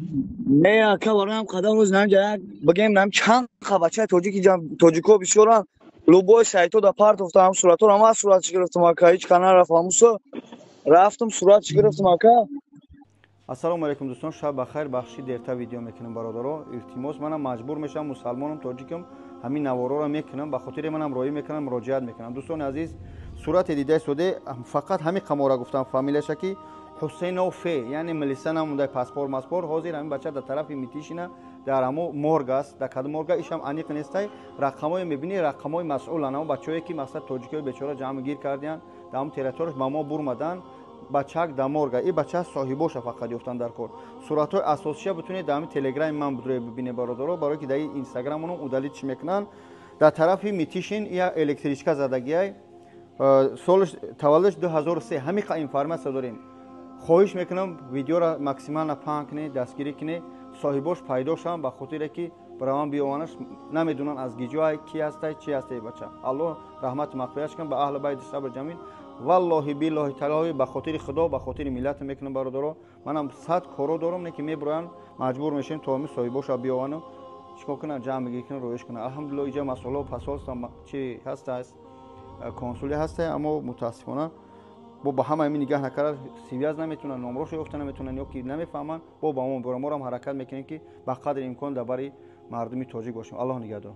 Не, ака, бароям қадам рӯз намҷа як бигем, нам чанд қа бачаи тоҷики тоҷико бисёран, любой сайто да партофтам суратҳоро. Ман суратш гирифтам, ака, ҳеҷ ка нарафт, ҳамусо рафтам, суратш гирифтам, ака. Ассалому алайкум, дӯстон, шаб бахайр. Бахши дерта видео мекунам, бародаро, илтимос. Манам маҷбур мешавам, мусалмонам, тоҷикам, ҳамин навороро мекунам, ба хотири манам роӣ мекунам, муроҷиат мекунам. Дӯстони азиз, сурате дидаи соде, фақат ҳамин қамора гуфтам, фамилияша ки Ҳусейнов Фе, яъне милиса намондай, паспорт маспорт. Ҳозир ҳамин бача дар тарафи Митишина дар ҳамо морг аст, дар кадом морга ишам аниқ нестай. Рақамҳое мебинӣ, рақамҳои масъулан, ҳамо бачаҳое ки мақсад тоҷикои бечора ҷамъ гир кардиянд, дар ҳамо территорияш ба мо бурмадан. Бачак дар морга, и бача соҳибоша фақат ёфтан дар кор. Суратҳои асосиша битунед дар ҳамин телеграми ман будрои бибинед, бародаро, барое ки дар инстаграмонам удалить чӣ мекунанд. Дар тарафи Митишин я электричка задагиай, солш таваллудш 2003, ҳамин қа информация дорем. Хоҳиш мекунам, видеоро максимально паҳн кунед, дастгирӣ кунед, соҳибош пайдо шаванд, ба хотире ки бираван биёванаш. Намедонанд аз гиҷоай, ки ҳастай, чи ҳастай бача. Аллоҳ раҳмати мағфиратш кунад, ба аҳли байти сабр ҷамил. Валлоҳи, биллоҳи, таллоҳи, ба хотири Худо, ба хотири миллат мекунам, бародаро. Манам сад коро дорам, не ки мебироям, маҷбур мешавем то ҳамин соҳибоша биёвану чикор кунанд, ҷамъ бигир кунанд, роиш кунанд. Алҳамдулилло, иҷа масъуло посольство чи ҳастааст, консулӣ ҳастай, аммо мутаассифона бо ба ҳама ҳамин нигаҳ накарда, связь наметунанд, номрошо ёфта наметунанд ё ки намефаҳманд. Бо ба мо меборам, морам ҳаракат мекунем, ки ба қадри имкон дар бари мардуми тоҷик бошем. Аллоҳ нигаҳдор.